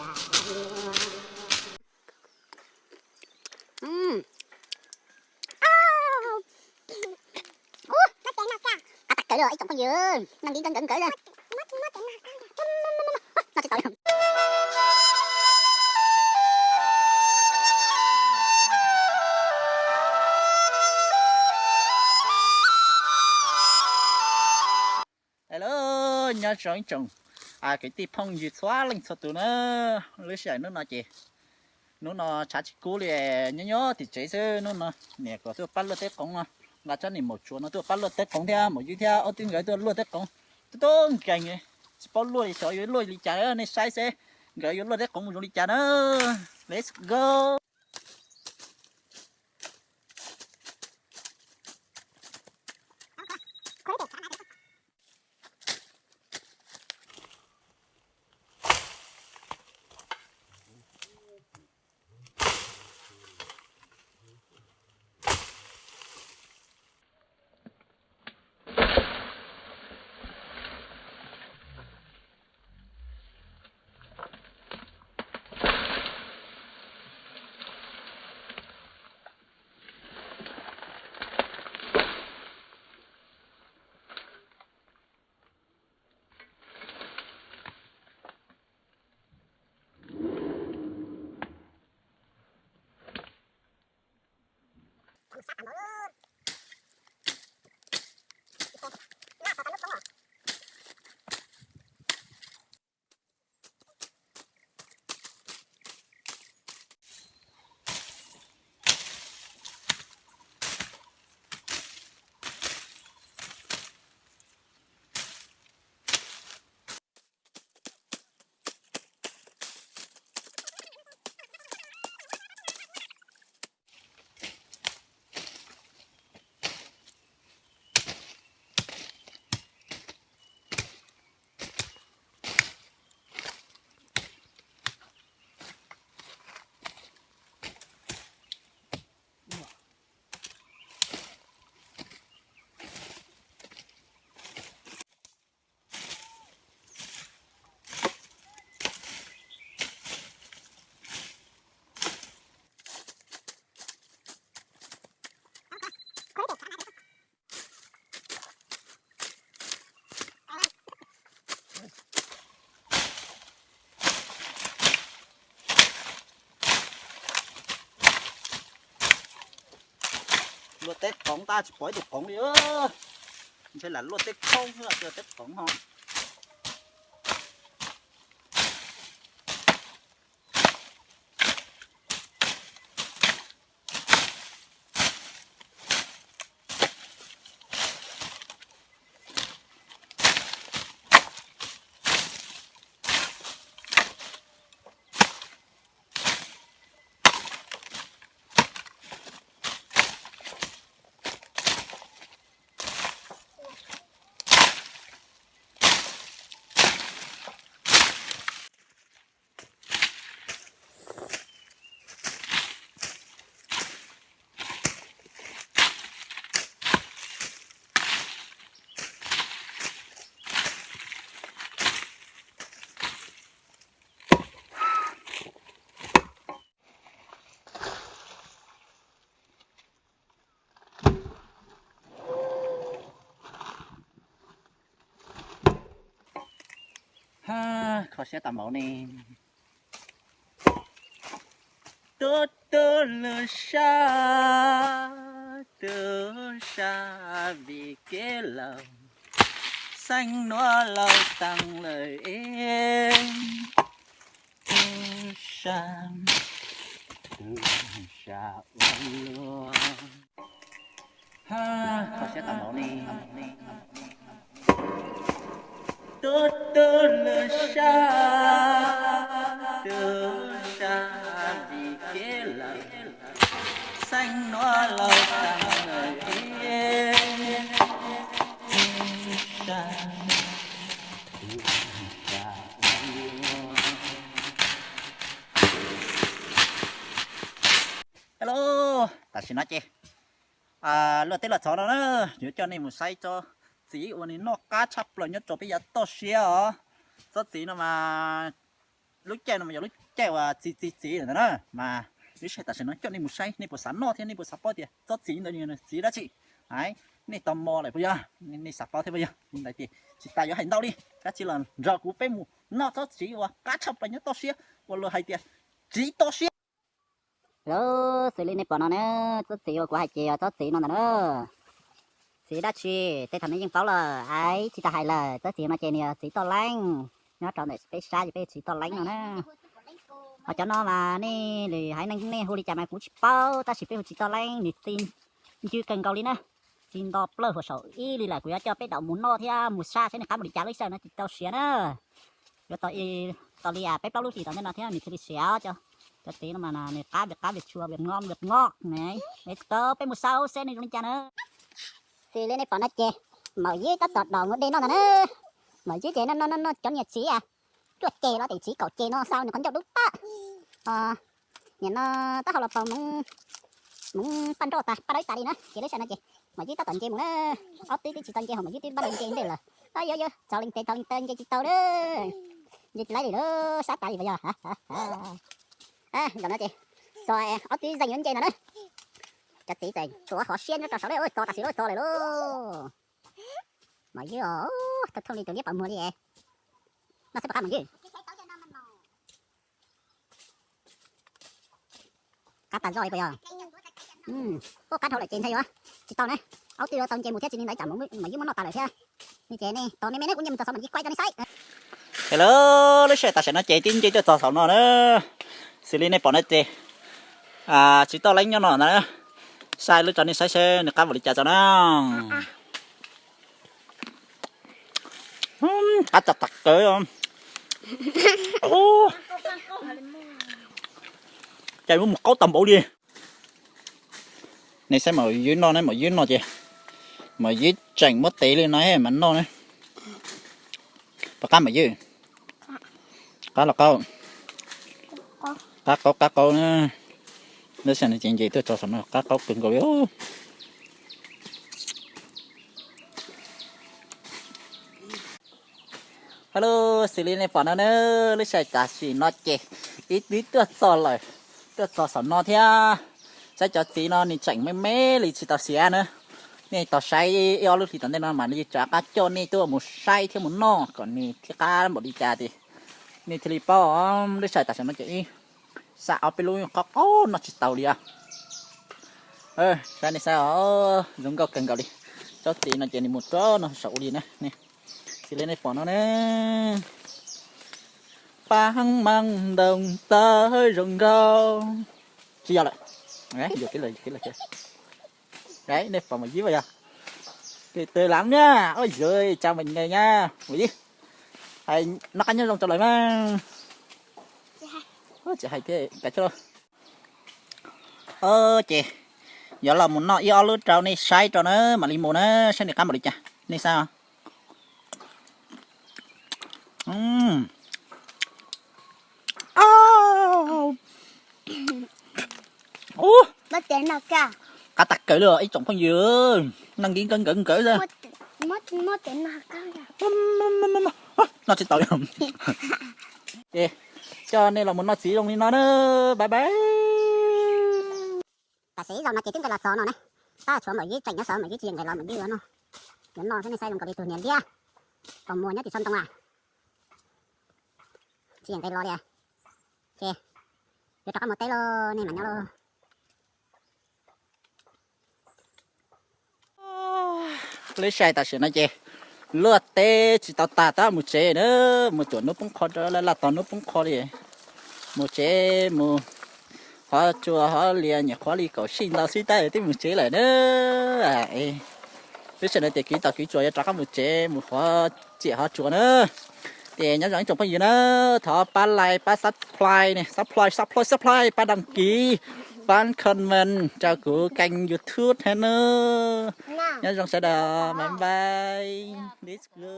Qab tag kawg li ib tsoom phooj ywg, noj nti nkawd nkawd nkawd li. Hello, nyob zoo ib tsoom kwv tij phooj ywg txhua leej txhua tus na. Lub sij hawm hnub no ces hnub no tshav tsis kub li, nyob nyob tim tsev xwb. Hnub no niam kuv tuaj pab luaj teb qoov no, nqa tsab niag maum tsuas no tuaj pab luaj teb qoov thiab, maum ywg thiab ob tug nkawd tuaj luaj teb qoov. Tub tub nkeeg, tsis paub luaj li, xyov yuav luaj li cas, nej saib seb nkawd yuav luaj teb qoov mus zoo li cas na. Let's go. Luaj teb qoov tab tsis pom ib tug qoov li. Ntshe lam luaj teb khoob xwb, luaj teb qoov ho. Kho siab tag npaum ne. Tub tub lub sab, tub sab vim kev laus, xeeb nuav laus taag lawm es, tub sab, tub sab ua luaj. Kho siab tag npaum ne. Tub tub lub sab, tub sab vim kev laus, xeeb nuav laus taag lawm es, tub sab, tub sab ua luaj. Hello, tam sim no ces luaj teb luaj txhov no na, yuav coj nej mus saib tsob txiv uas nws noj qab tshaj plaws nyob rau peb yav toj siab os. Tsob txiv no mas Lub caij no mas yog lub caij uas txiv txiv txiv lawm ntag na, mas lub sij hawm tam sim no coj nej mus saib, nej puas xav noj thiab nej puas xav paub tias tsob txiv ntawd yog txiv dab tsi? Ai, nej tau mov lawm puas yog? Nej xav paub thiab puas yog? Li ntawd ces tsis tas yuav hais ntau li, kav tsij los nrog kuv peb mus noj tsob txiv uas qab tshaj plaws nyob toj siab uas luag hais tias txiv toj siab. Lub xws li nej pom no na, tsob txiv uas kuv hais ces yog tsob txiv no ntag na. Txiv dab tsi? Tej thaum nej yeej paub lawm, ai tsis tas hais lawm, tsob txiv no ces nws yog txiv toj leeb. Nyob rau ntawm peb sab ces peb txiv toj leeb no na. Ho cov no mas nej lwm haiv neeg nej hu li cas mas kuv tsis paub, tab sis peb hu txiv toj leeb, nws txi ncw kawg nkaus li na. Txi nto plaws huv saum ib li lawm, kuv yuav coj peb daus mus noj thiab mus saj saib nws qab npaum li cas, lub sij hawm no tsis tau siav na. Yuav tau li peb plaub lub hlis tom ntej no thiab nws thiaj li siav. Cov txiv no mas nws qab vim qab vim tshua vim ngo vim ngo ne. Tau peb mus saib seb nws zoo li cas na. Xws li nej pom no ces Maum Yib tab tom daus mus de noj ntag na. Maum Yib ces noj noj noj noj cov niag txiv ruaj ceg los tias txiv kaum ceg no xa nws qhov ncauj dub pab. Nim no taub hau los paus hmoov paj nroj tas paj dawb tas li na, ces lub sij hawm no ces Maum Yib tab tom nce mus na. Ob tug twb tsis tau nce, ho Maum Yib twb npaj nce ntej lawm. Yuav yuav txaus leej tes txaus leej taw nce tsis tau lawm. Nce tsis laib li lawm, sab tas li puas yog? Zaum no ces txog ob tug zeeg yuav nce ntag na. Cov txiv tseem tshuav qhov siab nyob rau saud, txog tam sim lawm, txog lawm lauj. Maum Yib os, thooj thooj li tus liab pov muag li. Noj xwb puas qab Maum Yib? Qab tas zoj li puas yog? Ub, qab dhau lawm ces ntshai yuav tsis tau na. Ob tug yuav tau nce mus thiab, tsis li ntawd tsam Maum Yib muab noj tas lawm thiab. Ces nej tos me me na, kuv nce mus txog saud mam li quay rau nej saib. Hello, lub sij hawm tam sim no ces twb nce tuaj txog saum no na. Xws li nej pom no ces txiv toj leeb nyob no ntag na. Saib lub rau nej saib seb nws qab npaum li cas tso na. Qab tas tas kawg. Cas yuav mus qaub tau npaum li. Nej saib Maum Yib noj na, Maum Yib noj ces Maum Yib tseem muab tev li no mas noj na. Puas qab Maum Yib? Qab los qaub? Qab qaub qab qaub na. Lub sij hawm no ces nce tuaj txog saum no qab qaub kawg nkaus li. Hello, xws li nej pom no na, lub sij hawm tam sim no ces ib tug tuaj txog lawm, tuaj txog saum no thiab. Saib cov txiv no nws tseem me me li tsis tau siav na. Nej tos saib ib ob lub hlis tom ntej no mam li rov qab coj nej tuaj mus saib thiab mus noj kom nws thiaj qab npaum li cas tias nej thiaj li paub. Lub sij hawm tam sim no ces ib sab ob peb lub qaub qaub noj tsis tau li os. Saib nej saib os, zoo nkauj kawg nkaus li. Tsob txiv no ces nws mus rau no saum ub li na. Xws li nej pom no ne, pab hab maas ntoos tawv zoo nkauj. Tsis yog lawm. Nej pom Maum Yib puas yog? Tus tus lav na, ua yog tsa Maum Yib na, Maum Yib, hais noj qab nyob zoo rau lawv mas. Tsis hais thiab kav tsij. Ces yuav los mus noj ib ob lub rau nej saib rau na, mam li mus na, saib nws qab npaum li cas nej saib. Qab tas kawg li ib tsoom phooj ywg, noj nkib nkawd nkawd nkawd. Noj tsis tau li. Coj nej los mus noj txiv zoo li no na, bye bye. Tam sim zaum no ces twb nqis los txog no na, tab tshuav Maum Yib tseem nyob saud, Maum Yib tsis yeem nqis los, Maum Yib yuav noj, yuav noj thiab nej saib zoo nkaus li tus niam liab pos muag nyob tim txoj ntoo a, tsis yeem nqis los li. Ces yuav rov qab mus teb lauj, nej mam nyob lauj. Lub sij hawm tam sim no ces luaj teb tsis tau tag tab mus tsev na, mus cuam hnub poob qho rau laj laj tos hnub poob qho li. Mus tsev mus hov tsua hov lias nyuam qhuav li kaum sij ntau xwb tab twb mus tsev lawm na. Lub sij hawm no ces kwv tos kwv tsuas yuav rov qab mus tsev mus hov tsiam hov tsua na. Ces nyob zoo ib tsoom phooj ywg na, thov pab like, pab subscribe ne, subscribe, subscribe, subscribe, pab đăng ký, pab comment rau kuv kênh YouTube thiab na. Nyob zoo sawv daws, bye bye. Let's go.